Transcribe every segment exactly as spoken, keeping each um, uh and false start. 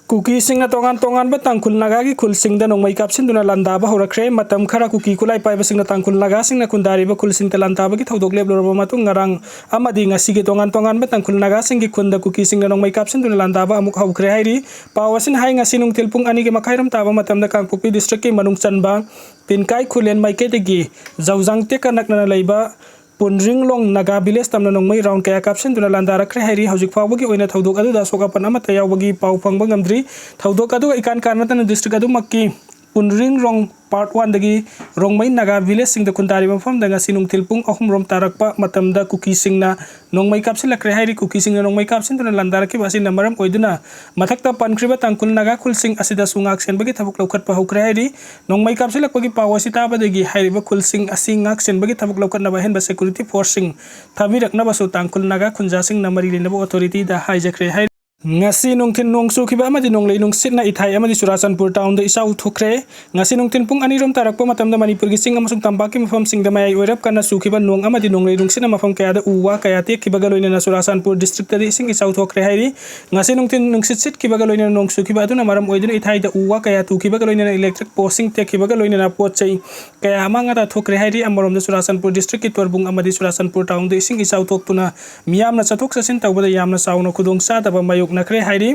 ꯀꯨꯀꯤꯁꯤꯡꯅ ꯇꯣꯉꯥꯟ ꯇꯣꯉꯥꯟꯕ ꯇꯥꯡꯈꯨꯜ ꯅꯥꯒꯥꯒꯤ ꯈꯨꯜꯁꯤꯡꯗ ꯅꯣꯡꯃꯩ ꯀꯥꯞꯁꯤꯟꯗꯨꯅ ꯂꯥꯟꯗꯥꯕ ꯍꯧꯔꯛꯈ꯭ꯔꯦ꯫ ꯃꯇꯝ ꯈꯔ ꯀꯨꯀꯤ ꯈꯨꯠꯂꯥꯏ ꯄꯥꯏꯕꯁꯤꯡꯅ ꯇꯥꯡꯈꯨꯜ ꯅꯥꯒꯥꯁꯤꯡꯅ ꯈꯨꯟꯗꯥꯔꯤꯕ ꯈꯨꯜꯁꯤꯡꯗ ꯂꯥꯟꯗꯥꯕꯒꯤ ꯊꯧꯗꯣꯛ ꯂꯦꯞꯂꯨꯔꯕ ꯃꯇꯨꯡ, ꯉꯔꯥꯡ ꯑꯃꯗꯤ ꯉꯁꯤꯒꯤ ꯇꯣꯉꯥꯟ ꯇꯣꯉꯥꯟꯕ ꯇꯥꯡꯈꯨꯜ ꯅꯥꯒꯥꯁꯤꯡꯒꯤ ꯈꯨꯟꯗ ꯀꯨꯀꯤꯁꯤꯡꯅ ꯅꯣꯡꯃꯩ ꯀꯥꯞꯁꯤꯟꯗꯨꯅ ꯂꯥꯟꯗꯥꯕ ꯑꯃꯨꯛ ꯍꯧꯈ꯭ꯔꯦ ꯍꯥꯏꯔꯤ꯫ ꯄꯥꯎ ꯑꯁꯤꯅ ꯍꯥꯏ, ꯉꯁꯤ ꯅꯨꯡꯊꯤꯜ ꯄꯨꯡ ꯑꯅꯤꯒꯤ ꯃꯈꯥꯏꯔꯣꯝ ꯇꯥꯕ ꯃꯇꯝꯗ ꯀꯥꯡꯄꯣꯛꯄꯤ ꯗꯤꯁꯇ꯭ꯔꯤꯛꯀꯤ ꯃꯅꯨꯡ ꯆꯟꯕ ꯄꯤꯟꯀꯥꯏ ꯈꯨꯂꯦꯟ ꯃꯥꯏꯀꯩꯗꯒꯤ ꯖꯧꯖꯥꯡ ꯇꯦꯛꯀ ꯅꯛꯅꯅ ꯂꯩꯕ ꯄꯨꯟꯔꯤꯡꯂꯣꯡ ꯅꯥꯒꯥ ꯚꯤꯂꯦꯖ ꯇꯝꯅ ꯅꯣꯡꯃꯩ ꯔꯥꯎꯟ ꯀꯌꯥ ꯀꯥꯞꯁꯤꯟꯗꯨꯅ ꯂꯥꯟꯗꯥꯔꯛꯈ꯭ꯔꯦ ꯍꯥꯏꯔꯤ꯫ ꯍꯧꯖꯤꯛ ꯐꯥꯎꯕꯒꯤ ꯑꯣꯏꯅ ꯊꯧꯗꯣꯛ ꯑꯗꯨꯗ ꯑꯁꯣꯛ ꯑꯄꯟ ꯑꯃꯠꯇ ꯌꯥꯎꯕꯒꯤ ꯄꯥꯎ ꯐꯪꯕ ꯉꯝꯗ꯭ꯔꯤ꯫ ꯊꯧꯗꯣꯛ ꯑꯗꯨꯒ ꯏꯀꯥꯟ ꯀꯥꯟꯅꯗꯅ ꯗꯤꯁꯇ꯭ꯔꯤꯛ ꯑꯗꯨꯃꯛꯀꯤ ꯄꯨꯟꯔꯤꯡꯔꯣꯡ ꯄꯥꯔꯠ ꯋꯥꯟꯗꯒꯤ ꯔꯣꯡꯃꯩ ꯅꯥꯒꯥ ꯚꯤꯂꯦꯖꯁꯤꯡꯗ ꯈꯨꯟꯗꯥꯔꯤꯕ ꯃꯐꯝꯗ ꯉꯁꯤ ꯅꯨꯡꯊꯤꯜ ꯄꯨꯡ ꯑꯍꯨꯝ ꯔꯣꯝ ꯇꯥꯔꯛꯄ ꯃꯇꯝꯗ ꯀꯨꯀꯤꯁꯤꯡꯅ ꯅꯣꯡꯃꯩ ꯀꯥꯞꯁꯤꯜꯂꯛꯈ꯭ꯔꯦ ꯍꯥꯏꯔꯤ꯫ ꯀꯨꯀꯤꯁꯤꯡꯅ ꯅꯣꯡꯃꯩ ꯀꯥꯞꯁꯤꯟꯗꯨꯅ ꯂꯥꯟꯗꯥꯔꯛꯈꯤꯕ ꯑꯁꯤꯅ ꯃꯔꯝ ꯑꯣꯏꯗꯨꯅ ꯃꯊꯛꯇ ꯄꯟꯈ꯭ꯔꯤꯕ ꯇꯥꯡꯈꯨꯜ ꯅꯥꯒꯥ ꯈꯨꯜꯁꯤꯡ ꯑꯁꯤꯗꯁꯨ ꯉꯥꯛꯁꯦꯟꯕꯒꯤ ꯊꯕꯛ ꯂꯧꯈꯠꯄ ꯍꯧꯈ꯭ꯔꯦ ꯍꯥꯏꯔꯤ꯫ ꯅꯣꯡꯃꯩ ꯀꯥꯞꯁꯤꯜꯂꯛꯄꯒꯤ ꯄꯥꯎ ꯑꯁꯤ ꯇꯥꯕꯗꯒꯤ ꯍꯥꯏꯔꯤꯕ ꯈꯨꯜꯁꯤꯡ ꯑꯁꯤ ꯉꯥꯛꯁꯦꯟꯕꯒꯤ ꯊꯕꯛ ꯂꯧꯈꯠꯅꯕ ꯑꯍꯦꯟꯕ ꯁꯦꯀ꯭ꯌꯨꯔꯤꯇꯤ ꯐꯣꯔꯁꯁꯤꯡ ꯊꯥꯕꯤꯔꯛꯅꯕꯁꯨ ꯇꯥꯡꯈꯨꯜ ꯅꯥꯒꯥ ꯈꯨꯟꯖꯥꯁꯤꯡꯅ ꯃꯔꯤ ꯂꯩꯅꯕ ꯑꯣꯊꯣꯔꯤꯇꯤꯗ ꯍꯥꯏꯖꯈ꯭ꯔꯦ ꯍꯥꯏꯔꯤ꯫ ꯉꯁꯤ ꯅꯨꯡꯊꯤꯜ ꯅꯣꯡ ꯆꯨꯈꯤꯕ ꯑꯃꯗꯤ ꯅꯣꯡꯂꯩ ꯅꯨꯡꯁꯤꯠꯅ ꯏꯊꯥꯏ ꯑꯃꯗꯤ ꯆꯨꯔꯥꯆꯥꯟꯄꯨꯔ ꯇꯥꯎꯟꯗ ꯏꯆꯥꯎ ꯊꯣꯛꯈ꯭ꯔꯦ꯫ ꯉꯁꯤ ꯅꯨꯡꯊꯤꯜ ꯄꯨꯡ ꯑꯅꯤ ꯔꯣꯝ ꯇꯥꯔꯛꯄ ꯃꯇꯝꯗ ꯃꯅꯤꯄꯨꯔꯒꯤ ꯆꯤꯡ ꯑꯃꯁꯨꯡ ꯇꯝꯄꯥꯛꯀꯤ ꯃꯐꯝꯁꯤꯡꯗ ꯃꯌꯥꯏ ꯑꯣꯏꯔꯞ ꯀꯟꯅ ꯆꯨꯈꯤꯕ ꯅꯣꯡ ꯑꯃꯗꯤ ꯅꯣꯡꯂꯩ ꯅꯨꯡꯁꯤꯠꯅ ꯃꯐꯝ ꯀꯌꯥꯗ ꯎ ꯋꯥ ꯀꯌꯥ ꯇꯦꯛꯈꯤꯕꯒ ꯂꯣꯏꯅꯅ ꯆꯨꯔꯥꯆꯥꯟꯄꯨꯔ ꯗꯤꯁꯇ꯭ꯔꯤꯛꯇꯗꯤ ꯏꯁꯤꯡ ꯏꯆꯥꯎ ꯊꯣꯛꯈ꯭ꯔꯦ ꯍꯥꯏꯔꯤ꯫ ꯉꯁꯤ ꯅꯨꯡꯊꯤꯜ ꯅꯨꯡꯁꯤꯠ ꯁꯤꯠꯈꯤꯕꯒ ꯂꯣꯏꯅꯅ ꯅꯣꯡ ꯆꯨꯈꯤꯕ ꯑꯗꯨꯅ ꯃꯔꯝ ꯑꯣꯏꯗꯨꯅ ꯏꯊꯥꯏꯗ ꯎ ꯋꯥ ꯀꯌꯥ ꯇꯨꯈꯤꯕꯒ ꯂꯣꯏꯅꯅ ꯏꯂꯦꯛꯇ꯭ꯔꯤꯛ ꯄꯣꯁꯁꯤꯡ ꯇꯦꯛꯈꯤꯕꯒ ꯂꯣꯏꯅꯅ ꯄꯣꯠ ꯆꯩ ꯀꯌꯥ ꯑꯃꯥꯡ ꯑꯇꯥ ꯊꯣꯛꯈ꯭ꯔꯦ ꯍꯥꯏꯔꯤ꯫ ꯑꯃꯔꯣꯝꯗ ꯆꯨꯔꯥꯆꯥꯟꯄꯨꯔ ꯗꯤꯁꯇ꯭ꯔꯤꯛꯀꯤ ꯇꯣꯔꯕꯨꯡ ꯑꯃꯗꯤ ꯆꯨꯔꯥꯆꯥꯟꯄꯨꯔ ꯇꯥꯎꯟꯗ ꯏꯁꯤꯡ ꯏꯆꯥꯎ ꯊꯣꯛꯇꯨꯅ ꯃꯤꯌꯥꯝꯅ ꯆꯠꯊꯣꯛ ꯆꯠꯁꯤꯟ ꯇꯧꯕꯗ ꯌꯥꯝꯅ ꯆꯥꯎꯅ ꯈꯨꯗꯣꯡꯆꯥꯗꯕ ꯃꯥꯌꯣꯛꯅꯈ꯭ꯔꯦ ꯍꯥꯏꯔꯤ꯫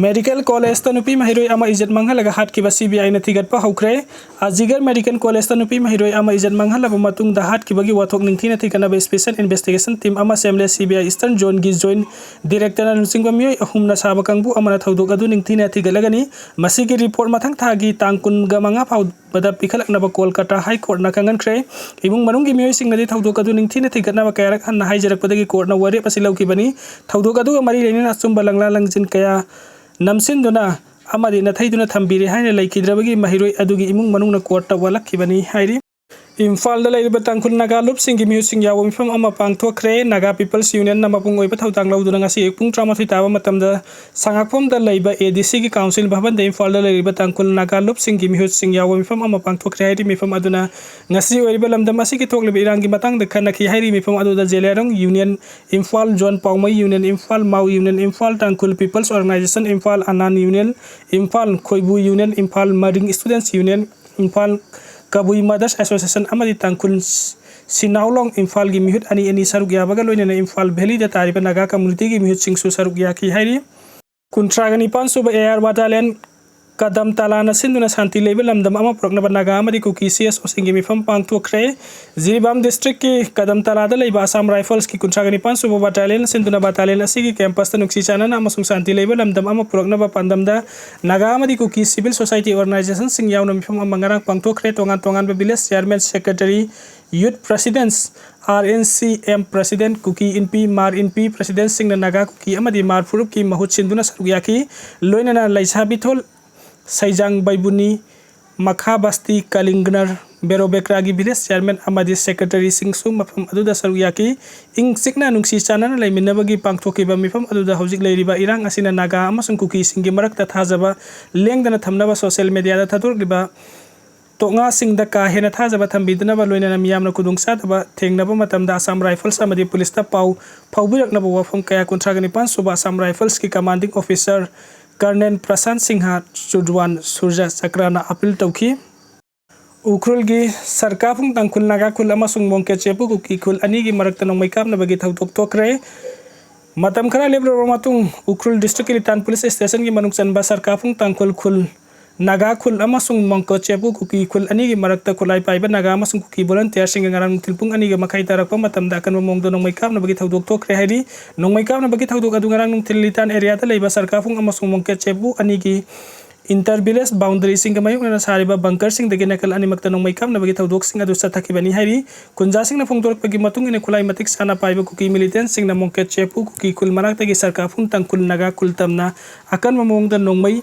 ꯃꯦꯗꯤꯀꯦꯜ ꯀꯣꯂꯦꯖꯇ ꯅꯨꯄꯤ ꯃꯍꯩꯔꯣꯏ ꯑꯃ ꯏꯖꯠ ꯃꯥꯡꯍꯜꯂꯒ ꯍꯥꯠꯈꯤꯕ ꯁꯤ ꯕꯤ ꯑꯥꯏꯅ ꯊꯤꯒꯠꯄ ꯍꯧꯈ꯭ꯔꯦ꯫ ꯑꯖꯤꯒꯔ ꯃꯦꯗꯤꯀꯦꯜ ꯀꯣꯂꯦꯖꯇ ꯅꯨꯄꯤ ꯃꯍꯩꯔꯣꯏ ꯑꯃ ꯏꯖꯠ ꯃꯥꯡꯍꯜꯂꯕ ꯃꯇꯨꯡꯗ ꯍꯥꯠꯈꯤꯕꯒꯤ ꯋꯥꯊꯣꯛ ꯅꯤꯡꯊꯤꯅ ꯊꯤꯒꯠꯅꯕ ꯏꯁꯄꯦꯁꯦꯜ ꯏꯟꯚꯦꯁꯇꯤꯒꯦꯁꯟ ꯇꯤꯝ ꯑꯃ ꯁꯦꯝꯂꯦ꯫ ꯁꯤ ꯕꯤ ꯑꯥꯏ ꯏꯁꯇꯔꯟ ꯖꯣꯟꯒꯤ ꯖꯣꯏꯟ ꯗꯤꯔꯦꯛꯇꯔꯅ ꯂꯨꯆꯤꯡꯕ ꯃꯤꯑꯣꯏ ꯑꯍꯨꯝꯅ ꯁꯥꯕ ꯀꯥꯡꯕꯨ ꯑꯃꯅ ꯊꯧꯗꯣꯛ ꯑꯗꯨ ꯅꯤꯡꯊꯤꯅ ꯊꯤꯒꯠꯂꯒꯅꯤ꯫ ꯃꯁꯤꯒꯤ ꯔꯤꯄꯣꯔꯠ ꯃꯊꯪ ꯊꯥꯒꯤ ꯇꯥꯡ ꯀꯨꯟꯒ ꯃꯉꯥ ꯐꯥꯎ ꯕꯗ ꯄꯤꯈꯠꯂꯛꯅꯕ ꯀꯣꯜꯀꯇꯥ ꯍꯥꯏ ꯀꯣꯔꯠꯅ ꯈꯪꯍꯟꯈ꯭ꯔꯦ꯫ ꯏꯃꯨꯡ ꯃꯅꯨꯡꯒꯤ ꯃꯤꯑꯣꯏꯁꯤꯡꯅꯗꯤ ꯊꯧꯗꯣꯛ ꯑꯗꯨ ꯅꯤꯡꯊꯤꯅ ꯊꯤꯒꯠꯅꯕ ꯀꯌꯥꯔꯛ ꯍꯟꯅ ꯍꯥꯏꯖꯔꯛꯄꯗꯒꯤ ꯀꯣꯔꯠꯅ ꯋꯥꯔꯦꯞ ꯑꯁꯤ ꯂꯧꯈꯤꯕꯅꯤ꯫ ꯊꯧꯗꯣꯛ ꯑꯗꯨꯒ ꯃꯔꯤ ꯂꯩꯅꯅ ꯑꯆꯨꯝꯕ ꯂꯪꯂꯥ ꯂꯪꯖꯤꯟ ꯀꯌꯥ ꯅꯝꯁꯤꯟꯗꯨꯅ ꯑꯃꯗꯤ ꯅꯥꯊꯩꯗꯨꯅ ꯊꯝꯕꯤꯔꯦ ꯍꯥꯏꯅ ꯂꯩꯈꯤꯗ꯭ꯔꯕꯒꯤ ꯃꯍꯩꯔꯣꯏ ꯑꯗꯨꯒꯤ ꯏꯃꯨꯡ ꯃꯅꯨꯡꯅ ꯀꯣꯔꯠꯇ ꯋꯥꯠꯂꯛꯈꯤꯕꯅꯤ ꯍꯥꯏꯔꯤ꯫ ꯏꯝꯐꯥꯜꯗ ꯂꯩꯔꯤꯕ ꯇꯥꯡꯈꯨꯜ ꯅꯥꯒꯥ ꯂꯨꯞꯁꯤꯡꯒꯤ ꯃꯤꯍꯨꯠꯁꯤꯡ ꯌꯥꯎꯕ ꯃꯤꯐꯝ ꯑꯃ ꯄꯥꯡꯊꯣꯛꯈ꯭ꯔꯦ꯫ ꯅꯥꯒꯥ ꯄꯤꯄꯜꯁ ꯌꯨꯅꯤꯌꯟꯅ ꯃꯄꯨꯡ ꯑꯣꯏꯕ ꯊꯧꯗꯥꯡ ꯂꯧꯗꯨꯅ ꯉꯁꯤ ꯑꯌꯨꯛ ꯄꯨꯡ ꯇꯔꯥꯃꯥꯊꯣꯏ ꯇꯥꯕ ꯃꯇꯝꯗ ꯁꯉꯥꯛꯐꯝꯗ ꯂꯩꯕ ADCꯒꯤ ꯀꯥꯎꯟꯁꯤꯜ ꯚꯕꯟꯗ ꯏꯝꯐꯥꯜꯗ ꯂꯩꯔꯤꯕ ꯇꯥꯡꯈꯨꯜ ꯅꯥꯒꯥ ꯂꯨꯞꯁꯤꯡꯒꯤ ꯃꯤꯍꯨꯠꯁꯤꯡ ꯌꯥꯎꯕ ꯃꯤꯐꯝ ꯑꯃ ꯄꯥꯡꯊꯣꯛꯈ꯭ꯔꯦ ꯍꯥꯏꯔꯤ꯫ ꯃꯤꯐꯝ ꯑꯗꯨꯅ ꯉꯁꯤ ꯑꯣꯏꯔꯤꯕ ꯂꯝꯗꯝ ꯑꯁꯤꯒꯤ ꯊꯣꯛꯂꯤꯕ ꯏꯔꯥꯡꯒꯤ ꯃꯇꯥꯡꯗ ꯈꯟꯅꯈꯤ ꯍꯥꯏꯔꯤ꯫ ꯃꯤꯐꯝ ꯑꯗꯨꯗ Zeliangrong union, Imphal zone Paomei union, Imphal Mao union, Imphal Tangkhul peoples organisation, Imphal Anal union, Imphal Khoibu union, Imphal Maring students union, Imphal Kabui mothers association ꯑꯃꯗꯤ ꯇꯥꯡꯈꯨꯜ ꯁꯤꯅꯥꯎꯂꯣꯡ ꯏꯝꯐꯥꯜꯒꯤ ꯃꯤꯍꯨꯠ ꯑꯅꯤ ꯑꯅꯤ ꯁꯔꯨꯛ ꯌꯥꯕꯒ ꯂꯣꯏꯅꯅ ꯏꯝꯐꯥꯜ ꯚꯦꯂꯤꯗ ꯇꯥꯔꯤꯕ ꯅꯥꯒꯥ ꯀꯝꯃꯨꯅꯤꯇꯤꯒꯤ ꯃꯤꯍꯨꯠꯁꯤꯡꯁꯨ ꯁꯔꯨꯛ ꯌꯥꯈꯤ ꯍꯥꯏꯔꯤ꯫ ꯀꯨꯟꯊ꯭ꯔꯥꯒ ꯅꯤꯄꯥꯟ ꯁꯨꯕ AR Battalion ꯀꯗꯝ ꯇꯂꯥꯅ ꯁꯤꯟꯗꯨꯅ ꯁꯥꯟꯇꯤ ꯂꯩꯕ ꯂꯝꯗꯝ ꯑꯃ ꯄꯨꯔꯛꯅꯕ ꯅꯥꯒꯥ ꯑꯃꯗꯤ ꯀꯨꯀꯤ CSOꯁꯤꯡꯒꯤ ꯃꯤꯐꯝ ꯄꯥꯡꯊꯣꯛꯈ꯭ꯔꯦ꯫ ꯖꯤꯔꯤꯕꯥꯝ ꯗꯤꯁꯇ꯭ꯔꯤꯛꯀꯤ ꯀꯗꯝ ꯇꯂꯥꯗ ꯂꯩꯕ ꯑꯁꯥꯝ ꯔꯥꯏꯐꯜꯁꯀꯤ ꯀꯨꯟꯊ꯭ꯔꯥꯒ ꯅꯤꯄꯥꯟ ꯁꯨꯕ ꯕꯥꯇꯥꯂꯤꯌꯟ ꯁꯤꯟꯗꯨꯅ ꯕꯥꯇꯥꯂꯤꯌꯟ ꯑꯁꯤꯒꯤ ꯀꯦꯝꯄꯁꯇ ꯅꯨꯡꯁꯤ ꯆꯥꯟꯅꯅ ꯑꯃꯁꯨꯡ ꯁꯥꯟꯇꯤ ꯂꯩꯕ ꯂꯝꯗꯝ ꯑꯃ ꯄꯨꯔꯛꯅꯕ ꯄꯥꯟꯗꯝꯗ ꯅꯥꯒꯥ ꯑꯃꯗꯤ ꯀꯨꯀꯤ ꯁꯤꯚꯤꯜ ꯁꯣꯁꯥꯏꯇꯤ ꯑꯣꯔꯒꯅꯥꯏꯖꯦꯁꯟꯁꯤꯡ ꯌꯥꯎꯅ ꯃꯤꯐꯝ ꯑꯃ ꯉꯔꯥꯡ ꯄꯥꯡꯊꯣꯛꯈ꯭ꯔꯦ꯫ ꯇꯣꯉꯥꯟ ꯇꯣꯉꯥꯟꯕ ꯚꯤꯂꯦꯖ ꯆꯤꯌꯥꯔꯃꯦꯟ, ꯁꯦꯀ꯭ꯔꯦꯇꯔꯤ, ꯌꯨꯠ ꯄ꯭ꯔꯁꯤꯗꯦꯟꯠꯁ, RNCM ꯄ꯭ꯔꯁꯤꯗꯦꯟꯠ, ꯀꯨꯀꯤ ꯏꯟꯄꯤ, ꯃꯥꯔ ꯏꯟꯄꯤ ꯄ꯭ꯔꯁꯤꯗꯦꯟꯠꯁꯤꯡꯅ ꯅꯥꯒꯥ ꯀꯨꯀꯤ ꯑꯃꯗꯤ ꯃꯥꯔ ꯐꯨꯔꯨꯞꯀꯤ ꯃꯍꯨꯠ ꯁꯤꯟꯗꯨꯅ ꯁꯔꯨꯛ ꯌꯥꯈꯤ꯫ ꯂꯣꯏꯅꯅ ꯂꯩꯁꯥꯕꯤꯊꯣꯜ ꯁꯩꯖꯥꯡ ꯕꯩꯕꯨꯅꯤ, ꯃꯈꯥ ꯕꯁꯇꯤ ꯀꯂꯤꯡꯒꯅꯔ, ꯕꯦꯔꯣꯕꯦꯀ꯭ꯔꯥꯒꯤ ꯚꯤꯂꯦꯖ ꯆꯤꯌꯥꯔꯃꯦꯟ ꯑꯃꯗꯤ ꯁꯦꯀ꯭ꯔꯦꯇꯔꯤꯁꯤꯡꯁꯨ ꯃꯐꯝ ꯑꯗꯨꯗ ꯁꯔꯨꯛ ꯌꯥꯈꯤ꯫ ꯏꯪ ꯆꯤꯛꯅ ꯅꯨꯡꯁꯤ ꯆꯥꯟꯅꯅ ꯂꯩꯃꯤꯟꯅꯕꯒꯤ ꯄꯥꯡꯊꯣꯛꯈꯤꯕ ꯃꯤꯐꯝ ꯑꯗꯨꯗ ꯍꯧꯖꯤꯛ ꯂꯩꯔꯤꯕ ꯏꯔꯥꯡ ꯑꯁꯤꯅ ꯅꯥꯒꯥ ꯑꯃꯁꯨꯡ ꯀꯨꯀꯤꯁꯤꯡꯒꯤ ꯃꯔꯛꯇ ꯊꯥꯖꯕ ꯂꯦꯡꯗꯅ ꯊꯝꯅꯕ ꯁꯣꯁꯤꯌꯦꯜ ꯃꯦꯗꯤꯌꯥꯗ ꯊꯥꯗꯣꯔꯛꯂꯤꯕ ꯇꯣꯛꯉꯥꯁꯤꯡꯗ ꯀꯥ ꯍꯦꯟꯅ ꯊꯥꯖꯕ ꯊꯝꯕꯤꯗꯅꯕ, ꯂꯣꯏꯅꯅ ꯃꯤꯌꯥꯝꯅ ꯈꯨꯗꯣꯡꯆꯥꯗꯕ ꯊꯦꯡꯅꯕ ꯃꯇꯝꯗ ꯑꯁꯥꯝ ꯔꯥꯏꯐꯜꯁ ꯑꯃꯗꯤ ꯄꯨꯂꯤꯁꯇ ꯄꯥꯎ ꯐꯥꯎꯕꯤꯔꯛꯅꯕ ꯋꯥꯐꯝ ꯀꯌꯥ ꯀꯨꯟꯊ꯭ꯔꯥꯒ ꯅꯤꯄꯥꯟ ꯁꯨꯕ ꯑꯁꯥꯝ ꯔꯥꯏꯐꯜꯁꯀꯤ commanding officer colonel Prashant Singh ꯆꯨꯗ꯭ꯋꯥꯟ ꯁꯨꯔꯖ ꯆꯀ꯭ꯔꯅ ꯑꯄꯤꯜ ꯇꯧꯈꯤ꯫ ꯎꯈ꯭ꯔꯨꯜꯒꯤ ꯁꯔꯀꯥꯐꯨꯡ ꯇꯥꯡꯈꯨꯜ ꯅꯥꯒꯥ ꯈꯨꯜ ꯑꯃꯁꯨꯡ ꯃꯣꯡꯀꯦꯆꯦꯄꯨ ꯀꯨꯀꯤ ꯈꯨꯜ ꯑꯅꯤꯒꯤ ꯃꯔꯛꯇ ꯅꯣꯡꯃꯩ ꯀꯥꯞꯅꯕꯒꯤ ꯊꯧꯗꯣꯛ ꯊꯣꯛꯈ꯭ꯔꯦ꯫ ꯃꯇꯝ ꯈꯔ ꯂꯦꯞꯂꯨꯔꯕ ꯃꯇꯨꯡ ꯎꯈ꯭ꯔꯨꯜ ꯗꯤꯁꯇ꯭ꯔꯤꯛꯀꯤ ꯂꯤꯇꯥꯟ ꯄꯨꯂꯤꯁ ꯁ꯭ꯇꯦꯁꯟꯒꯤ ꯃꯅꯨꯡ ꯆꯟꯕ ꯁꯔꯀꯥꯐꯨꯡ ꯇꯥꯡꯈꯨꯜ ꯈꯨꯜ, ꯅꯥꯒꯥ ꯈꯨꯜ ꯑꯃꯁꯨꯡ ꯃꯣꯡꯀꯣꯆꯦꯄꯨ ꯀꯨꯀꯤ ꯈꯨꯜ ꯑꯅꯤꯒꯤ ꯃꯔꯛꯇ ꯈꯨꯠꯂꯥꯏ ꯄꯥꯏꯕ ꯅꯥꯒꯥ ꯑꯃꯁꯨꯡ ꯀꯨꯀꯤ ꯚꯣꯂꯨꯟꯇꯤꯌꯔꯁꯤꯡꯒ ꯉꯔꯥꯡ ꯅꯨꯡꯊꯤꯜ ꯄꯨꯡ ꯑꯅꯤꯒ ꯃꯈꯥꯏ ꯇꯥꯔꯛꯄ ꯃꯇꯝꯗ ꯑꯀꯟꯕ ꯃꯑꯣꯡꯗ ꯅꯣꯡꯃꯩ ꯀꯥꯞꯅꯕꯒꯤ ꯊꯧꯗꯣꯛ ꯊꯣꯛꯈ꯭ꯔꯦ ꯍꯥꯏꯔꯤ꯫ ꯅꯣꯡꯃꯩ ꯀꯥꯞꯅꯕꯒꯤ ꯊꯧꯗꯣꯛ ꯑꯗꯨ ꯉꯔꯥꯡ ꯅꯨꯡꯊꯤꯜ ꯂꯤꯇꯥꯟ ꯑꯦꯔꯤꯌꯥꯗ ꯂꯩꯕ ꯁꯔꯀꯥꯐꯨꯡ ꯑꯃꯁꯨꯡ ꯃꯣꯡꯀꯦꯆꯦꯄꯨ ꯑꯅꯤꯒꯤ ꯏꯟꯇꯔ ꯚꯤꯂꯦꯖ ꯕꯥꯎꯟꯗꯔꯤꯁꯤꯡꯒ ꯃꯥꯌꯣꯛꯅꯅ ꯁꯥꯔꯤꯕ ꯕꯪꯀꯔꯁꯤꯡꯗꯒꯤ ꯅꯥꯀꯜ ꯑꯅꯤꯃꯛꯇ ꯅꯣꯡꯃꯩ ꯀꯥꯞꯅꯕꯒꯤ ꯊꯧꯗꯣꯛꯁꯤꯡ ꯑꯗꯨ ꯆꯠꯊꯈꯤꯕꯅꯤ ꯍꯥꯏꯔꯤ꯫ ꯈꯨꯟꯖꯥꯁꯤꯡꯅ ꯐꯣꯡꯗꯣꯔꯛꯄꯒꯤ ꯃꯇꯨꯡ ꯏꯟꯅ ꯈꯨꯠꯂꯥꯏ ꯃꯇꯤꯛ ꯆꯥꯅ ꯄꯥꯏꯕ ꯀꯨꯀꯤ ꯃꯤꯂꯤꯇꯦꯟꯠꯁꯤꯡꯅ ꯃꯣꯡꯀꯦꯆꯦꯄꯨ ꯀꯨꯀꯤ ꯈꯨꯜ ꯃꯅꯥꯛꯇꯒꯤ ꯁꯔꯀꯥꯐꯨꯡ ꯇꯥꯡꯈꯨꯜ ꯅꯥꯒꯥ ꯈꯨꯜ ꯇꯝꯅ ꯑꯀꯟꯕ ꯃꯑꯣꯡꯗ ꯅꯣꯡꯃꯩ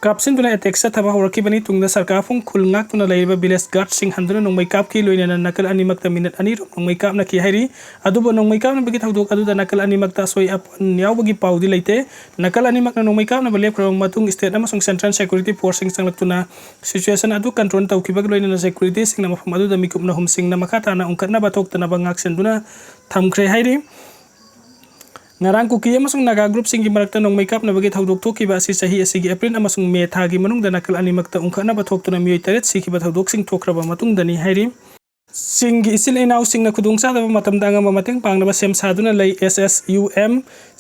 ꯀꯥꯞꯁꯤꯟꯗꯨꯅ ꯑꯦꯇꯦꯛ ꯆꯠꯊꯕ ꯍꯧꯔꯛꯈꯤꯕꯅꯤ꯫ ꯇꯨꯡꯗ ꯁꯔꯀꯥꯔ ꯐꯨꯡ ꯈꯨꯜ ꯉꯥꯛꯇꯨꯅ ꯂꯩꯔꯤꯕ ꯚꯤꯂꯦꯖ ꯒꯥꯔꯗꯁꯤꯡ ꯍꯟꯗꯨꯅ ꯅꯣꯡꯃꯩ ꯀꯥꯞꯈꯤ꯫ ꯂꯣꯏꯅꯅ ꯅꯥꯀꯜ ꯑꯅꯤꯃꯛꯇ ꯃꯤꯅꯠ ꯑꯅꯤꯔꯣꯝ ꯅꯣꯡꯃꯩ ꯀꯥꯞꯅꯈꯤ ꯍꯥꯏꯔꯤ꯫ ꯑꯗꯨꯕꯨ ꯅꯣꯡꯃꯩ ꯀꯥꯞꯅꯕꯒꯤ ꯊꯧꯗꯣꯛ ꯑꯗꯨꯗ ꯅꯥꯀꯜ ꯑꯅꯤꯃꯛꯇ ꯑꯁꯣꯏ ꯑꯄꯟ ꯌꯥꯎꯕꯒꯤ ꯄꯥꯎꯗꯤ ꯂꯩꯇꯦ꯫ ꯅꯥꯀꯜ ꯑꯅꯤꯃꯛꯅ ꯅꯣꯡꯃꯩ ꯀꯥꯞꯅꯕ ꯂꯦꯞꯈ꯭ꯔꯕ ꯃꯇꯨꯡ, ꯁ꯭ꯇꯦꯠ ꯑꯃꯁꯨꯡ ꯁꯦꯟꯇ꯭ꯔꯦꯜ ꯁꯦꯀ꯭ꯌꯨꯔꯤꯇꯤ ꯐꯣꯔꯁꯁꯤꯡ ꯆꯪꯂꯛꯇꯨꯅ ꯁꯤꯆꯨꯋꯦꯁꯟ ꯑꯗꯨ ꯀꯟꯇ꯭ꯔꯣꯜ ꯇꯧꯈꯤꯕꯒ ꯂꯣꯏꯅꯅ ꯁꯦꯀ꯭ꯌꯨꯔꯤꯇꯤꯁꯤꯡꯅ ꯃꯐꯝ ꯑꯗꯨꯗ ꯃꯤꯀꯨꯞ ꯑꯍꯨꯝꯁꯤꯡꯅ ꯃꯈꯥ ꯇꯥꯅ ꯎꯪꯈꯠꯅꯕ ꯊꯣꯛꯇꯅꯕ ꯉꯥꯛꯁꯦꯟꯗꯨꯅ ꯊꯝꯈ꯭ꯔꯦ ꯍꯥꯏꯔꯤ꯫ ꯉꯔꯥꯡ ꯀꯨꯀꯤ ꯑꯃꯁꯨꯡ ꯅꯥꯒꯥ ꯒ꯭ꯔꯨꯞꯁꯤꯡꯒꯤ ꯃꯔꯛꯇ ꯅꯣꯡꯃꯩ ꯀꯥꯞꯅꯕꯒꯤ ꯊꯧꯗꯣꯛ ꯊꯣꯛꯈꯤꯕ ꯑꯁꯤ ꯆꯍꯤ ꯑꯁꯤꯒꯤ ꯑꯦꯄ꯭ꯔꯤꯜ ꯑꯃꯁꯨꯡ ꯃꯦ ꯊꯥꯒꯤ ꯃꯅꯨꯡꯗ ꯅꯥꯀꯜ ꯑꯅꯤꯃꯛꯇ ꯎꯪꯈꯠꯅꯕ ꯊꯣꯛꯇꯨꯅ ꯃꯤꯑꯣꯏ ꯇꯔꯦꯠ ꯁꯤꯈꯤꯕ ꯊꯧꯗꯣꯛꯁꯤꯡ ꯊꯣꯛꯈ꯭ꯔꯕ ꯃꯇꯨꯡꯗꯅꯤ ꯍꯥꯏꯔꯤ꯫ ꯆꯤꯡꯒꯤ ꯏꯆꯤꯜ ꯏꯅꯥꯎꯁꯤꯡꯅ ꯈꯨꯗꯣꯡꯆꯥꯗꯕ ꯃꯇꯝꯗ ꯑꯉꯝꯕ ꯃꯇꯦꯡ ꯄꯥꯡꯅꯕ ꯁꯦꯝ ꯁꯥꯗꯨꯅ ꯂꯩ꯫ ꯑꯦꯁ ꯑꯦꯁ ꯌꯨ ꯑꯦꯝ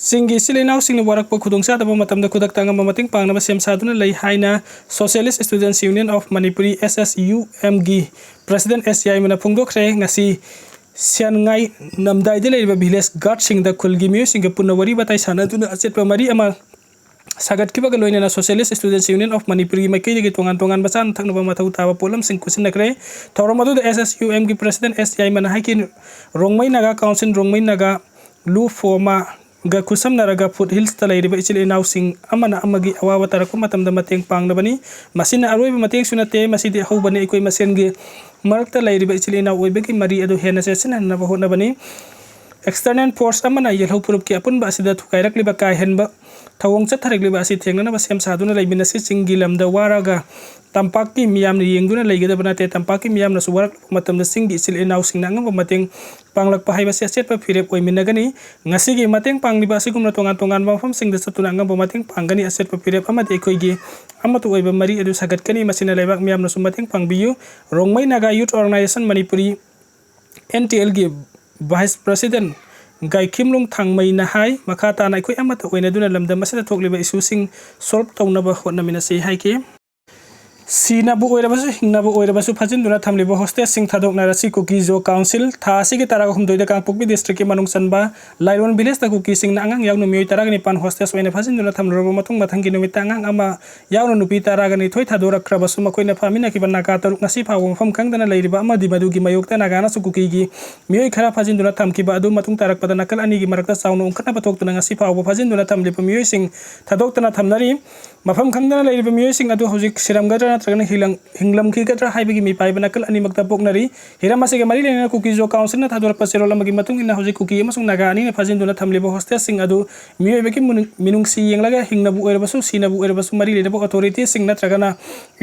ꯆꯤꯡꯒꯤ ꯏꯆꯤꯜ ꯏꯅꯥꯎꯁꯤꯡꯅ ꯋꯥꯔꯛꯄ ꯈꯨꯗꯣꯡꯆꯥꯗꯕ ꯃꯇꯝꯗ ꯈꯨꯗꯛꯇ ꯑꯉꯝꯕ ꯃꯇꯦꯡ ꯄꯥꯡꯅꯕ ꯁꯦꯝ ꯁꯥꯗꯨꯅ ꯂꯩ ꯍꯥꯏꯅ Socialist Students Union of Manipuri, S S U M ꯒꯤ ꯄ꯭ꯔꯦꯁꯤꯗꯦꯟ ꯑꯦꯁ ꯌꯥꯏꯃꯅ ꯐꯣꯡꯗꯣꯛꯈ꯭ꯔꯦ꯫ ꯉꯁꯤ ꯁꯤꯌꯥꯟꯉꯥꯏ ꯅꯝꯗꯥꯏꯗ ꯂꯩꯔꯤꯕ ꯚꯤꯂꯦꯖ ꯒꯥꯔꯗꯁꯤꯡꯗ ꯈꯨꯜꯒꯤ ꯃꯤꯑꯣꯏꯁꯤꯡꯒ ꯄꯨꯟꯅ ꯋꯥꯔꯤ ꯋꯥꯇꯥꯏ ꯁꯥꯟꯅꯗꯨꯅ ꯑꯆꯦꯠꯄ ꯃꯔꯤ ꯑꯃ ꯁꯥꯒꯠꯈꯤꯕꯒ ꯂꯣꯏꯅꯅ Socialist Students Union of Manipurꯒꯤ ꯃꯥꯏꯀꯩꯗꯒꯤ ꯇꯣꯉꯥꯟ ꯇꯣꯉꯥꯟꯕ ꯆꯥꯅ ꯊꯛꯅꯕ ꯃꯊꯧ ꯇꯥꯕ ꯄꯣꯠꯂꯝꯁꯤꯡ ꯈꯨꯠꯁꯤꯟꯅꯈ꯭ꯔꯦ꯫ ꯊꯧꯔꯝ ꯑꯗꯨꯗ S S U Mꯒꯤ ꯄ꯭ꯔꯦꯁꯤꯗꯦꯟ ꯑꯦꯁ ꯌꯥꯏꯃꯅ ꯍꯥꯏꯈꯤ, ꯔꯣꯡꯃꯩ ꯅꯥꯒꯥ ꯀꯥꯎꯟꯁꯤꯜ, ꯔꯣꯡꯃꯩ ꯅꯥꯒꯥ ꯂꯨ ꯐꯣꯃꯥꯒ ꯈꯨꯠꯁꯝꯅꯔꯒ ꯐꯨꯠ ꯍꯤꯜꯁꯇ ꯂꯩꯔꯤꯕ ꯏꯆꯤꯜ ꯏꯅꯥꯎꯁꯤꯡ ꯑꯃꯅ ꯑꯃꯒꯤ ꯑꯋꯥꯕ ꯇꯥꯔꯛꯄ ꯃꯇꯝꯗ ꯃꯇꯦꯡ ꯄꯥꯡꯅꯕꯅꯤ꯫ ꯃꯁꯤꯅ ꯑꯔꯣꯏꯕ ꯃꯇꯦꯡꯁꯨ ꯅꯠꯇꯦ, ꯃꯁꯤꯗꯤ ꯑꯍꯧꯕꯅꯤ꯫ ꯑꯩꯈꯣꯏ ꯃꯁꯦꯟꯒꯤ ꯃꯔꯛꯇ ꯂꯩꯔꯤꯕ ꯏꯆꯤꯜ ꯏꯅꯥꯎ ꯑꯣꯏꯕꯒꯤ ꯃꯔꯤ ꯑꯗꯨ ꯍꯦꯟꯅ ꯆꯦꯠꯁꯤꯟꯍꯟꯅꯕ ꯍꯣꯠꯅꯕꯅꯤ꯫ External force ꯑꯃꯅ ꯌꯦꯜꯍꯧ ꯐꯨꯔꯨꯞꯀꯤ ꯑꯄꯨꯟꯕ ꯑꯁꯤꯗ ꯊꯨꯒꯥꯏꯔꯛꯂꯤꯕ ꯀꯥ ꯍꯦꯟꯕ ꯊꯧꯑꯣꯡ ꯆꯠꯊꯔꯛꯂꯤꯕ ꯑꯁꯤ ꯊꯦꯡꯅꯅꯕ ꯁꯦꯝ ꯁꯥꯗꯨꯅ ꯂꯩꯃꯤꯟꯅꯁꯤ꯫ ꯆꯤꯡꯒꯤ ꯂꯝꯗ ꯋꯥꯔꯒ ꯇꯝꯄꯥꯛꯀꯤ ꯃꯤꯌꯥꯝꯅ ꯌꯦꯡꯗꯨꯅ ꯂꯩꯒꯗꯕ ꯅꯠꯇꯦ꯫ ꯇꯝꯄꯥꯛꯀꯤ ꯃꯤꯌꯥꯝꯅꯁꯨ ꯋꯥꯔꯛꯂꯕ ꯃꯇꯝꯗ ꯆꯤꯡꯒꯤ ꯏꯆꯤꯜ ꯏꯅꯥꯎꯁꯤꯡꯅ ꯑꯉꯝꯕ ꯃꯇꯦꯡ ꯄꯥꯡꯂꯛꯄ ꯍꯥꯏꯕꯁꯤ ꯑꯆꯦꯠꯄ ꯐꯤꯔꯦꯞ ꯑꯣꯏꯃꯤꯟꯅꯒꯅꯤ꯫ ꯉꯁꯤꯒꯤ ꯃꯇꯦꯡ ꯄꯥꯡꯂꯤꯕ ꯑꯁꯤꯒꯨꯝꯅ ꯇꯣꯉꯥꯟ ꯇꯣꯉꯥꯟꯕ ꯃꯐꯝꯁꯤꯡꯗ ꯆꯠꯇꯨꯅ ꯑꯉꯝꯕ ꯃꯇꯦꯡ ꯄꯥꯡꯒꯅꯤ꯫ ꯑꯆꯦꯠꯄ ꯐꯤꯔꯦꯞ ꯑꯃꯗꯤ ꯑꯩꯈꯣꯏꯒꯤ ꯑꯃꯠꯇ ꯑꯣꯏꯕ ꯃꯔꯤ ꯑꯗꯨ ꯁꯥꯒꯠꯀꯅꯤ꯫ ꯃꯁꯤꯅ ꯂꯩꯕꯥꯛ ꯃꯤꯌꯥꯝꯅꯁꯨ ꯃꯇꯦꯡ ꯄꯥꯡꯕꯤꯌꯨ꯫ Rongmei Naga youth organisation Manipuri, N T Lꯒꯤ ꯚꯥꯏꯁ ꯄ꯭ꯔꯦꯁꯤꯗꯦꯟ ꯒꯥꯏꯈꯤꯝꯂꯨꯡ ꯊꯥꯡꯃꯩꯅ ꯍꯥꯏ, ꯃꯈꯥ ꯇꯥꯅ ꯑꯩꯈꯣꯏ ꯑꯃꯠꯇ ꯑꯣꯏꯅꯗꯨꯅ ꯂꯝꯗꯝ ꯑꯁꯤꯗ ꯊꯣꯛꯂꯤꯕ ꯏꯁꯨꯁꯤꯡ ꯁꯣꯜꯕ ꯇꯧꯅꯕ ꯍꯣꯠꯅꯃꯤꯟꯅꯁꯤ ꯍꯥꯏꯈꯤ꯫ ꯁꯤꯅꯕꯨ ꯑꯣꯏꯔꯕꯁꯨ, ꯍꯤꯡꯅꯕꯨ ꯑꯣꯏꯔꯕꯁꯨ ꯐꯥꯖꯤꯟꯗꯨꯅ ꯊꯝꯂꯤꯕ ꯍꯣꯁꯇꯦꯖꯁꯤꯡ ꯊꯥꯗꯣꯛꯅꯔꯁꯤ꯫ ꯀꯨꯀꯤ ꯖꯣ ꯀꯥꯎꯟꯁꯤꯜ ꯊꯥ ꯑꯁꯤꯒꯤ ꯇꯔꯥꯍꯨꯝꯗꯣꯏꯗ ꯀꯥꯡꯄꯣꯛꯄꯤ ꯗꯤꯁꯇ꯭ꯔꯤꯛꯀꯤ ꯃꯅꯨꯡ ꯆꯟꯕ ꯂꯥꯏꯔꯣꯟ ꯚꯤꯂꯦꯖꯇ ꯀꯨꯀꯤꯁꯤꯡꯅ ꯑꯉꯥꯡ ꯌꯥꯎꯅ ꯃꯤꯑꯣꯏ ꯇꯔꯥꯒ ꯅꯤꯄꯥꯟ ꯍꯣꯁꯇꯦꯖ ꯑꯣꯏꯅ ꯐꯥꯖꯤꯟꯗꯨꯅ ꯊꯝꯂꯨꯔꯕ ꯃꯇꯨꯡ, ꯃꯊꯪꯒꯤ ꯅꯨꯃꯤꯠꯇ ꯑꯉꯥꯡ ꯑꯃ ꯌꯥꯎꯅ ꯅꯨꯄꯤ ꯇꯔꯥꯒ ꯅꯤꯊꯣꯏ ꯊꯥꯗꯣꯔꯛꯈ꯭ꯔꯕꯁꯨ, ꯃꯈꯣꯏꯅ ꯐꯥꯃꯤꯟꯅꯈꯤꯕ ꯅꯥꯒꯥ ꯇꯔꯨꯛ ꯉꯁꯤ ꯐꯥꯎꯕ ꯃꯐꯝ ꯈꯪꯗꯅ ꯂꯩꯔꯤꯕ ꯑꯃꯗꯤ ꯃꯗꯨꯒꯤ ꯃꯥꯌꯣꯛꯇ ꯅꯥꯒꯥꯅꯁꯨ ꯀꯨꯀꯤꯒꯤ ꯃꯤꯑꯣꯏ ꯈꯔ ꯐꯥꯖꯤꯟꯗꯨꯅ ꯊꯝꯈꯤꯕ ꯑꯗꯨ ꯃꯇꯨꯡ ꯇꯥꯔꯛꯄꯗ ꯅꯥꯀꯜ ꯑꯅꯤꯒꯤ ꯃꯔꯛꯇ ꯆꯥꯎꯅ ꯎꯪꯈꯠꯅꯕ ꯊꯣꯛꯇꯨꯅ ꯉꯁꯤ ꯐꯥꯎꯕ ꯐꯥꯖꯤꯟꯗꯨꯅ ꯊꯝꯂꯤꯕ ꯃꯤꯑꯣꯏꯁꯤꯡ ꯊꯥꯗꯣꯛꯇꯅ ꯊꯝꯅꯔꯤ꯫ ꯃꯐꯝ ꯈꯪꯗꯅ ꯂꯩꯔꯤꯕ ꯃꯤꯑꯣꯏꯁꯤꯡ ꯑꯗꯨ ꯍꯧꯖꯤꯛ ꯁꯤꯔꯝꯒꯗ꯭ꯔꯥ ꯅꯠꯇ꯭ꯔꯒꯅ ꯍꯤꯡꯂꯝ-, ꯍꯤꯡꯂꯝꯈꯤꯒꯗ꯭ꯔꯥ ꯍꯥꯏꯕꯒꯤ ꯃꯤꯄꯥꯏꯕ ꯅꯥꯀꯜ ꯑꯅꯤꯃꯛꯇ ꯄꯣꯛꯅꯔꯤ꯫ ꯍꯤꯔꯝ ꯑꯁꯤꯒ ꯃꯔꯤ ꯂꯩꯅꯅ ꯀꯨꯀꯤ ꯖꯣ ꯀꯥꯎꯟꯁꯤꯜꯅ ꯊꯥꯗꯣꯔꯛꯄ ꯆꯦꯔꯣꯜ ꯑꯃꯒꯤ ꯃꯇꯨꯡ ꯏꯟꯅ ꯍꯧꯖꯤꯛ ꯀꯨꯀꯤ ꯑꯃꯁꯨꯡ ꯅꯥꯒꯥ ꯑꯅꯤꯅ ꯐꯥꯖꯤꯟꯗꯨꯅ ꯊꯝꯂꯤꯕ ꯍꯣꯁꯇꯦꯖꯁꯤꯡ ꯑꯗꯨ ꯃꯤꯑꯣꯏꯕꯒꯤ ꯃꯤꯅꯨꯡ-, ꯃꯤꯅꯨꯡꯁꯤ ꯌꯦꯡꯂꯒ ꯍꯤꯡꯅꯕꯨ ꯑꯣꯏꯔꯕꯁꯨ ꯁꯤꯅꯕꯨ ꯑꯣꯏꯔꯕꯁꯨ ꯃꯔꯤ ꯂꯩꯅꯕ ꯑꯣꯊꯣꯔꯤꯇꯤꯁꯤꯡ ꯅꯠꯇ꯭ꯔꯒꯅ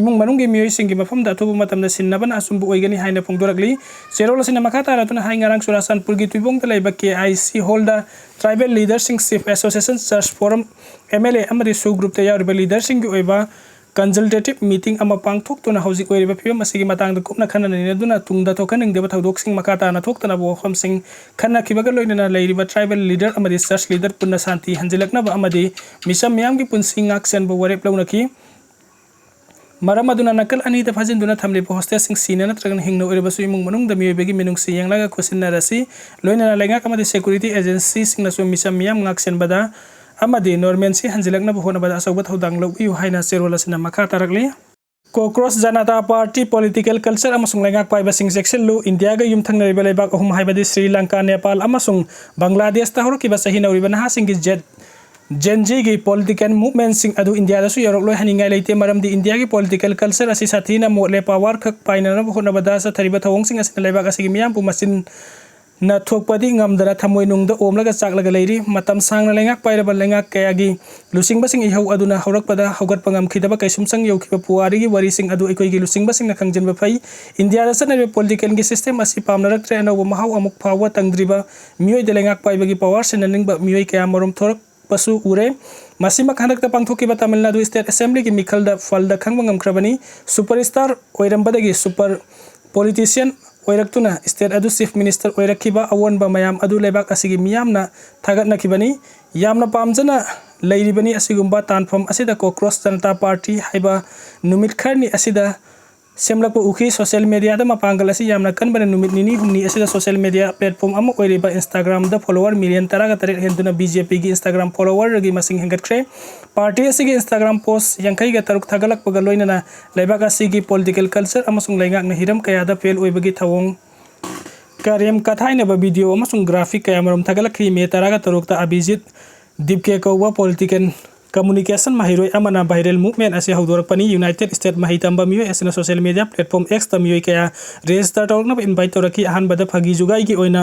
ꯏꯃꯨꯡ ꯃꯅꯨꯡꯒꯤ ꯃꯤꯑꯣꯏꯁꯤꯡꯒꯤ ꯃꯐꯝꯗ ꯑꯊꯨꯕ ꯃꯇꯝꯗ ꯁꯤꯟꯅꯕꯅ ꯑꯆꯨꯝꯕ ꯑꯣꯏꯒꯅꯤ ꯍꯥꯏꯅ ꯐꯣꯡꯗꯣꯔꯛꯂꯤ꯫ ꯆꯦꯔꯣꯜ ꯑꯁꯤꯅ ꯃꯈꯥ ꯇꯥꯔꯗꯨꯅ ꯍꯥꯏ, ꯉꯔꯥꯡ ꯆꯨꯔꯥꯆꯥꯟꯄꯨꯔꯒꯤ ꯇꯨꯏꯕꯣꯡꯗ ꯂꯩꯕ ꯀꯦ ꯑꯥꯏ ꯁꯤ ꯍꯣꯜꯗ ꯇ꯭ꯔꯥꯏꯕꯦꯜ ꯂꯤꯗꯔꯁꯤꯡ, chief association, church forum, M L A ꯑꯃꯗꯤ ꯁꯨ ꯒ꯭ꯔꯨꯞꯇ ꯌꯥꯎꯔꯤꯕ ꯂꯤꯗꯔꯁꯤꯡꯒꯤ ꯑꯣꯏꯕ ꯀꯟꯁꯜꯇꯦꯇꯤꯚ ꯃꯤꯇꯤꯡ ꯑꯃ ꯄꯥꯡꯊꯣꯛꯇꯨꯅ ꯍꯧꯖꯤꯛ ꯑꯣꯏꯔꯤꯕ ꯐꯤꯕꯝ ꯑꯁꯤꯒꯤ ꯃꯇꯥꯡꯗ ꯀꯨꯞꯅ ꯈꯟꯅ ꯅꯩꯅꯗꯨꯅ ꯇꯨꯡꯗ ꯊꯣꯛꯍꯟꯅꯤꯡꯗꯕ ꯊꯧꯗꯣꯛꯁꯤꯡ ꯃꯈꯥ ꯇꯥꯅ ꯊꯣꯛꯇꯅꯕ ꯋꯥꯐꯝꯁꯤꯡ ꯈꯟꯅꯈꯤꯕꯒ ꯂꯣꯏꯅꯅ ꯂꯩꯔꯤꯕ ꯇ꯭ꯔꯥꯏꯕꯦꯜ ꯂꯤꯗꯔ ꯑꯃꯗꯤ ꯆꯔꯆ ꯂꯤꯗꯔ ꯄꯨꯟꯅ ꯁꯥꯟꯇꯤ ꯍꯟꯖꯤꯜꯂꯛꯅꯕ ꯑꯃꯗꯤ ꯃꯤꯆꯝ ꯃꯤꯌꯥꯝꯒꯤ ꯄꯨꯟꯁꯤ ꯉꯥꯛ ꯁꯦꯟꯕ ꯋꯥꯔꯦꯞ ꯂꯧꯅꯈꯤ꯫ ꯃꯔꯝ ꯑꯗꯨꯅ ꯅꯥꯀꯜ ꯑꯅꯤꯗ ꯐꯥꯖꯤꯟꯗꯨꯅ ꯊꯝꯂꯤꯕ ꯍꯣꯁꯇꯦꯖꯁꯤꯡ ꯁꯤꯅ ꯅꯠꯇ꯭ꯔꯒꯅ ꯍꯤꯡꯅ ꯑꯣꯏꯔꯕꯁꯨ ꯏꯃꯨꯡ ꯃꯅꯨꯡꯗ ꯃꯤꯑꯣꯏꯕꯒꯤ ꯃꯤꯅꯨꯡꯁꯤ ꯌꯦꯡꯂꯒ ꯈꯨꯠꯁꯤꯟꯅꯔꯁꯤ꯫ ꯂꯣꯏꯅꯅ ꯂꯩꯉꯥꯛ ꯑꯃꯗꯤ ꯁꯦꯀ꯭ꯌꯨꯔꯤꯇꯤ ꯑꯦꯖꯦꯟꯁꯤꯁꯤꯡꯅꯁꯨ ꯃꯤꯆꯝ ꯃꯤꯌꯥꯝ ꯉꯥꯛ ꯁꯦꯟꯕꯗ ꯑꯃꯗꯤ ꯅꯣꯔꯃꯦꯜꯁꯤ ꯍꯟꯖꯤꯜꯂꯛꯅꯕ ꯍꯣꯠꯅꯕꯗ ꯑꯆꯧꯕ ꯊꯧꯗꯥꯡ ꯂꯧꯕꯤꯌꯨ ꯍꯥꯏꯅ ꯆꯦꯔꯣꯜ ꯑꯁꯤꯅ ꯃꯈꯥ ꯇꯥꯔꯛꯂꯤ꯫ ꯀꯣꯀ꯭ꯔꯣꯁ ꯖꯅꯇꯥ ꯄꯥꯔꯇꯤ ꯄꯣꯂꯤꯇꯤꯀꯦꯜ ꯀꯜꯆꯔ ꯑꯃꯁꯨꯡ ꯂꯩꯉꯥꯛ ꯄꯥꯏꯕꯁꯤꯡ ꯆꯦꯛꯁꯤꯜꯂꯨ, ꯏꯟꯗꯤꯌꯥꯒ ꯌꯨꯝꯊꯪꯅꯔꯤꯕ ꯂꯩꯕꯥꯛ ꯑꯍꯨꯝ ꯍꯥꯏꯕꯗꯤ ꯁ꯭ꯔꯤ ꯂꯪꯀꯥ, ꯅꯦꯄꯥꯜ ꯑꯃꯁꯨꯡ ꯕꯪꯒ꯭ꯂꯥꯗꯦꯁꯇ ꯍꯧꯔꯛꯈꯤꯕ ꯆꯍꯤ ꯅꯧꯔꯤꯕ ꯅꯍꯥꯁꯤꯡꯒꯤ ꯖꯦꯠ ꯖꯦꯟ ꯖꯤꯒꯤ ꯄꯣꯂꯤꯇꯤꯀꯦꯜ ꯃꯨꯚꯃꯦꯟꯠꯁꯤꯡ ꯑꯗꯨ ꯏꯟꯗꯤꯌꯥꯗꯁꯨ ꯌꯧꯔꯛꯂꯣꯏ ꯍꯥꯏꯅꯤꯡꯉꯥꯏ ꯂꯩꯇꯦ, ꯃꯔꯝꯗꯤ ꯏꯟꯗꯤꯌꯥꯒꯤ ꯄꯣꯂꯤꯇꯤꯀꯦꯜ ꯀꯜꯆꯔ ꯑꯁꯤ ꯁꯥꯊꯤꯅ ꯃꯣꯠꯂꯦ꯫ ꯄꯥꯋꯔ ꯈꯛ ꯄꯥꯏꯅꯅꯕ ꯍꯣꯠꯅꯕꯗ ꯆꯠꯊꯔꯤꯕ ꯊꯧꯑꯣꯡꯁꯤꯡ ꯑꯁꯤꯅ ꯂꯩꯕꯥꯛ ꯑꯁꯤꯒꯤ ꯃꯤꯌꯥꯝꯕꯨ ꯃꯆꯤꯟ ꯅ ꯊꯣꯛꯄꯗꯤ ꯉꯝꯗꯅ ꯊꯃꯣꯏ ꯅꯨꯡꯗ ꯑꯣꯝꯂꯒ ꯆꯥꯛꯂꯒ ꯂꯩꯔꯤ꯫ ꯃꯇꯝ ꯁꯥꯡꯅ ꯂꯩꯉꯥꯛ ꯄꯥꯏꯔꯕ ꯂꯩꯉꯥꯛ ꯀꯌꯥꯒꯤ ꯂꯨꯆꯤꯡꯕꯁꯤꯡ ꯏꯍꯧ ꯑꯗꯨꯅ ꯍꯧꯔꯛꯄꯗ ꯍꯧꯒꯠꯄ ꯉꯝꯈꯤꯗꯕ ꯀꯩꯁꯨꯝꯁꯪ ꯌꯧꯈꯤꯕ ꯄꯨꯋꯥꯔꯤꯒꯤ ꯋꯥꯔꯤꯁꯤꯡ ꯑꯗꯨ ꯑꯩꯈꯣꯏꯒꯤ ꯂꯨꯆꯤꯡꯕꯁꯤꯡꯅ ꯈꯪꯖꯤꯟꯕ ꯐꯩ꯫ ꯏꯟꯗꯤꯌꯥꯗ ꯆꯠꯅꯔꯤꯕ ꯄꯣꯂꯤꯇꯤꯀꯦꯜꯒꯤ ꯁꯤꯁꯇꯦꯝ ꯑꯁꯤ ꯄꯥꯝꯅꯔꯛꯇ꯭ꯔꯦ꯫ ꯑꯅꯧꯕ ꯃꯍꯥꯎ ꯑꯃꯨꯛ ꯐꯥꯎꯕ ꯇꯪꯗ꯭ꯔꯤꯕ ꯃꯤꯑꯣꯏꯗ ꯂꯩꯉꯥꯛ ꯄꯥꯏꯕꯒꯤ ꯄꯥꯋꯔ ꯁꯤꯟꯅꯅꯤꯡꯕ ꯃꯤꯑꯣꯏ ꯀꯌꯥ ꯃꯔꯨꯝ ꯊꯣꯔꯛ ꯄꯁꯨ ꯎꯔꯦ꯫ ꯃꯁꯤꯃꯛ ꯍꯟꯗꯛꯇ ꯄꯥꯡꯊꯣꯛꯈꯤꯕ ꯇꯥꯃꯤꯜ ꯅꯥꯗꯨ ꯁ꯭ꯇꯦꯠ ꯑꯦꯁꯦꯝꯕ꯭ꯂꯤꯒꯤ ꯃꯤꯈꯜꯗ ꯐꯜꯗ ꯈꯪꯕ ꯉꯝꯈ꯭ꯔꯕꯅꯤ꯫ ꯁꯨꯄꯔ ꯁ꯭ꯇꯥꯔ ꯑꯣꯏꯔꯝꯕꯗꯒꯤ ꯁꯨꯄꯔ ꯄꯣꯂꯤꯇꯤꯁꯤꯌꯟ ꯑꯣꯏꯔꯛꯇꯨꯅ ꯁ꯭ꯇꯦꯠ ꯑꯗꯨ ꯆꯤꯐ ꯃꯤꯅꯤꯁꯇꯔ ꯑꯣꯏꯔꯛꯈꯤꯕ ꯑꯑꯣꯟꯕ ꯃꯌꯥꯝ ꯑꯗꯨ ꯂꯩꯕꯥꯛ ꯑꯁꯤꯒꯤ ꯃꯤꯌꯥꯝꯅ ꯊꯥꯒꯠꯅꯈꯤꯕꯅꯤ꯫ ꯌꯥꯝꯅ ꯄꯥꯝꯖꯅ ꯂꯩꯔꯤꯕꯅꯤ꯫ ꯑꯁꯤꯒꯨꯝꯕ ꯇꯥꯟꯐꯝ ꯑꯁꯤꯗ ꯀꯣꯀ꯭ꯔꯣꯁ ꯖꯅꯇꯥ ꯄꯥꯔꯇꯤ ꯍꯥꯏꯕ ꯅꯨꯃꯤꯠ ꯈꯔꯅꯤ ꯑꯁꯤꯗ ꯁꯦꯝꯂꯛꯄ ꯎꯈꯤ꯫ ꯁꯣꯁꯤꯌꯦꯜ ꯃꯦꯗꯤꯌꯥꯗ ꯃꯄꯥꯡꯒꯜ ꯑꯁꯤ ꯌꯥꯝꯅ ꯀꯟꯕꯅ ꯅꯨꯃꯤꯠ ꯅꯤꯅꯤ ꯍꯨꯝꯅꯤ ꯑꯁꯤꯗ ꯁꯣꯁꯤꯌꯦꯜ ꯃꯦꯗꯤꯌꯥ ꯄ꯭ꯂꯦꯠꯐꯣꯝ ꯑꯃ ꯑꯣꯏꯔꯤꯕ ꯏꯟꯁꯇꯥꯒ꯭ꯔꯥꯝꯗ ꯐꯣꯂꯣꯋꯔ ꯃꯤꯂꯤꯌꯟ ꯇꯔꯥꯒ ꯇꯔꯦꯠ ꯍꯦꯟꯗꯨꯅ ꯕꯤ ꯖꯦ ꯄꯤꯒꯤ ꯏꯟꯁꯇꯥꯒ꯭ꯔꯥꯝ ꯐꯣꯂꯣꯋꯔꯒꯤ ꯃꯁꯤꯡ ꯍꯦꯟꯒꯠꯈ꯭ꯔꯦ꯫ ꯄꯥꯔꯇꯤ ꯑꯁꯤꯒꯤ ꯏꯟꯁꯇꯥꯒ꯭ꯔꯥꯝ ꯄꯣꯁ ꯌꯥꯡꯈꯩꯒ ꯇꯔꯨꯛ ꯊꯥꯒꯠꯂꯛꯄꯒ ꯂꯣꯏꯅꯅ ꯂꯩꯕꯥꯛ ꯑꯁꯤꯒꯤ ꯄꯣꯂꯤꯇꯤꯀꯦꯜ ꯀꯜꯆꯔ ꯑꯃꯁꯨꯡ ꯂꯩꯉꯥꯛꯅ ꯍꯤꯔꯝ ꯀꯌꯥꯗ ꯐꯦꯜ ꯑꯣꯏꯕꯒꯤ ꯊꯧꯑꯣꯡ ꯀꯔꯦꯝ ꯀꯊꯥꯏꯅꯕ ꯚꯤꯗꯤꯑꯣ ꯑꯃꯁꯨꯡ ꯒ꯭ꯔꯥꯐꯤꯛ ꯀꯌꯥꯃꯔꯨꯝ ꯊꯥꯒꯠꯂꯛꯈꯤ꯫ ꯃꯦ ꯇꯔꯥꯒ ꯇꯔꯨꯛꯇ ꯑꯕꯤꯖꯤꯠ ꯗꯤꯞꯀꯦ ꯀꯧꯕ ꯄꯣꯂꯤꯇꯤꯀꯦꯜ Communication ꯃꯍꯩꯔꯣꯏ ꯑꯃꯅ viral movement ꯑꯁꯤ ꯍꯧꯗꯣꯔꯛꯄꯅꯤ꯫ United States ꯃꯍꯩ ꯇꯝꯕ ꯃꯤꯑꯣꯏ ꯑꯁꯤꯅ social media platform X ꯇ ꯃꯤꯑꯣꯏ ꯀꯌꯥ register ꯇꯧꯔꯛꯅꯕ invite ꯇꯧꯔꯛꯈꯤ꯫ ꯑꯍꯥꯟꯕꯗ ꯐꯥꯒꯤ ꯖꯨꯒꯥꯏꯒꯤ ꯑꯣꯏꯅ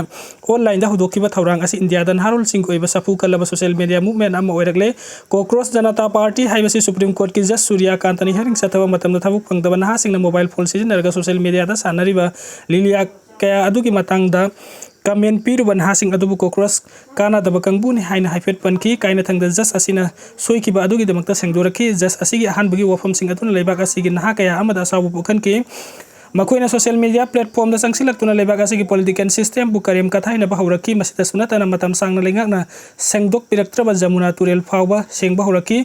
online ꯗ ꯍꯧꯗꯣꯛꯈꯤꯕ ꯊꯧꯔꯥꯡ ꯑꯁꯤ ꯏꯟꯗꯤꯌꯥꯗ ꯅꯍꯥꯔꯣꯜꯁꯤꯡꯒꯤ ꯑꯣꯏꯕ ꯁꯥꯐꯨ ꯀꯜꯂꯕ social media movement ꯑꯃ ꯑꯣꯏꯔꯛꯂꯦ꯫ Cockroach Janata Party ꯍꯥꯏꯕꯁꯤ Supreme Court ꯀꯤ Judge ꯁꯨꯔꯤꯌꯥꯀꯥꯟꯇꯅ hearing ꯆꯠꯊꯕ ꯃꯇꯝꯗ ꯊꯕꯛ ꯐꯪꯗꯕ ꯅꯍꯥꯁꯤꯡꯅ mobile phone ꯁꯤꯖꯤꯟꯅꯔꯒ social media ꯗ ꯁꯥꯟꯅꯔꯤꯕ ꯂꯤꯂꯤꯌꯥ ꯀꯌꯥ ꯑꯗꯨꯒꯤ ꯃꯇꯥꯡꯗ comment ꯄꯤꯔꯨꯕ ꯅꯍꯥꯁꯤꯡ ꯑꯗꯨꯕꯨ cockroach ꯀꯥꯟꯅꯗꯕ ꯀꯥꯡꯕꯨꯅꯤ ꯍꯥꯏꯅ ꯍꯥꯏꯐꯦꯠ ꯄꯟꯈꯤ꯫ ꯀꯥꯏꯅꯊꯪꯗ judge ꯑꯁꯤꯅ ꯁꯣꯏꯈꯤꯕ ꯑꯗꯨꯒꯤꯗꯃꯛꯇ ꯁꯦꯡꯗꯣꯔꯛꯈꯤ꯫ Judge ꯑꯁꯤꯒꯤ ꯑꯍꯥꯟꯕꯒꯤ ꯋꯥꯐꯝꯁꯤꯡ ꯑꯗꯨꯅ ꯂꯩꯕꯥꯛ ꯑꯁꯤꯒꯤ ꯅꯍꯥ ꯀꯌꯥ ꯑꯃꯗ ꯑꯁꯥꯎꯕ ꯄꯣꯛꯍꯟꯈꯤ꯫ ꯃꯈꯣꯏꯅ social media platform ꯗ ꯆꯪꯁꯤꯜꯂꯛꯇꯨꯅ ꯂꯩꯕꯥꯛ ꯑꯁꯤꯒꯤ political system ꯕꯨ ꯀꯔꯦꯝ ꯀꯊꯥꯏꯅꯕ ꯍꯧꯔꯛꯈꯤ꯫ ꯃꯁꯤꯗꯁꯨ ꯅꯠꯇꯅ ꯃꯇꯝ ꯁꯥꯡꯅ ꯂꯩꯉꯥꯛꯅ ꯁꯦꯡꯗꯣꯛꯄꯤꯔꯛꯇ꯭ꯔꯕ ꯖꯃꯨꯅꯥ ꯇꯨꯔꯦꯜ ꯐꯥꯎꯕ ꯁꯦꯡꯕ ꯍꯧꯔꯛꯈꯤ꯫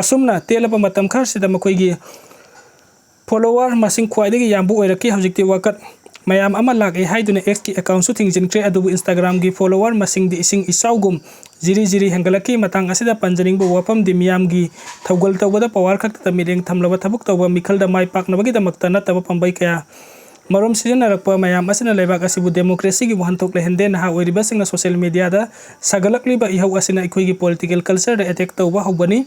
ꯑꯁꯨꯝꯅ ꯇꯦꯜꯂꯕ ꯃꯇꯝ ꯈꯔꯁꯤꯗ ꯃꯈꯣꯏꯒꯤ follower ꯃꯁꯤꯡ ꯈ꯭ꯋꯥꯏꯗꯒꯤ ꯌꯥꯝꯕ ꯑꯣꯏꯔꯛꯈꯤ꯫ ꯍꯧꯖꯤꯛꯇꯤ ꯋꯥꯀꯠ ꯃꯌꯥꯝ ꯑꯃ ꯂꯥꯛꯑꯦ ꯍꯥꯏꯗꯨꯅ X ꯀꯤ account ꯁꯨ ꯊꯤꯡꯖꯤꯟꯈ꯭ꯔꯦ, ꯑꯗꯨꯕꯨ Instagram ꯒꯤ follower ꯃꯁꯤꯡꯗꯤ ꯏꯁꯤꯡ ꯏꯆꯥꯎꯒꯨꯝ ꯖꯤꯔꯤ ꯖꯤꯔꯤ ꯍꯦꯟꯒꯠꯂꯛꯈꯤ꯫ ꯃꯇꯥꯡ ꯑꯁꯤꯗ ꯄꯟꯖꯅꯤꯡꯕ ꯋꯥꯐꯝꯗꯤ ꯃꯤꯌꯥꯝꯒꯤ ꯊꯧꯒꯜ ꯇꯧꯕꯗ power ꯈꯛꯇꯗ ꯃꯤꯠꯌꯦꯡ ꯊꯝꯂꯕ ꯊꯕꯛ ꯇꯧꯕ ꯃꯤꯈꯜꯗ ꯃꯥꯏ ꯄꯥꯛꯅꯕꯒꯤꯗꯃꯛꯇ ꯅꯠꯇꯕ ꯄꯥꯝꯕꯩ ꯀꯌꯥ ꯃꯔꯨꯝ ꯁꯤꯖꯤꯟꯅꯔꯛꯄ ꯃꯌꯥꯝ ꯑꯁꯤꯅ ꯂꯩꯕꯥꯛ ꯑꯁꯤꯕꯨ democracy ꯒꯤ ꯋꯥꯍꯟꯊꯣꯛ ꯂꯩꯍꯟꯗꯦ꯫ ꯅꯍꯥ ꯑꯣꯏꯔꯤꯕꯁꯤꯡꯅ social media ꯗ ꯁꯥꯒꯠꯂꯛꯂꯤꯕ ꯏꯍꯧ ꯑꯁꯤꯅ ꯑꯩꯈꯣꯏꯒꯤ political culture ꯗ attack ꯇꯧꯕ ꯍꯧꯕꯅꯤ꯫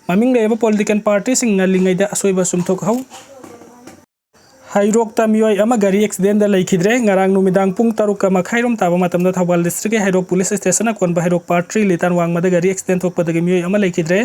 ꯃꯃꯤꯡ ꯂꯩꯔꯕ political party ꯁꯤꯡ ꯉꯜꯂꯤꯉꯩꯗ ꯑꯁꯣꯏꯕ ꯆꯨꯝꯊꯣꯛꯍꯧ꯫ ꯍꯩꯔꯣꯛꯇ ꯃꯤꯑꯣꯏ ꯑꯃ ꯒꯥꯔꯤ accident ꯗ ꯂꯩꯈꯤꯗ꯭ꯔꯦ꯫ ꯉꯔꯥꯡ ꯅꯨꯃꯤꯗꯥꯡ ꯄꯨꯡ ꯇꯔꯨꯛꯀ ꯃꯈꯥꯏꯔꯣꯝ ꯇꯥꯕ ꯃꯇꯝꯗ ꯊꯧꯕꯥꯜ district ꯀꯤ ꯍꯩꯔꯣꯛ police station ꯅ ꯀꯣꯟꯕ ꯍꯩꯔꯣꯛ part three ꯂꯤꯇꯥꯟ ꯋꯥꯡꯃꯗ ꯒꯥꯔꯤ accident ꯊꯣꯛꯄꯗꯒꯤ ꯃꯤꯑꯣꯏ ꯑꯃ ꯂꯩꯈꯤꯗ꯭ꯔꯦ꯫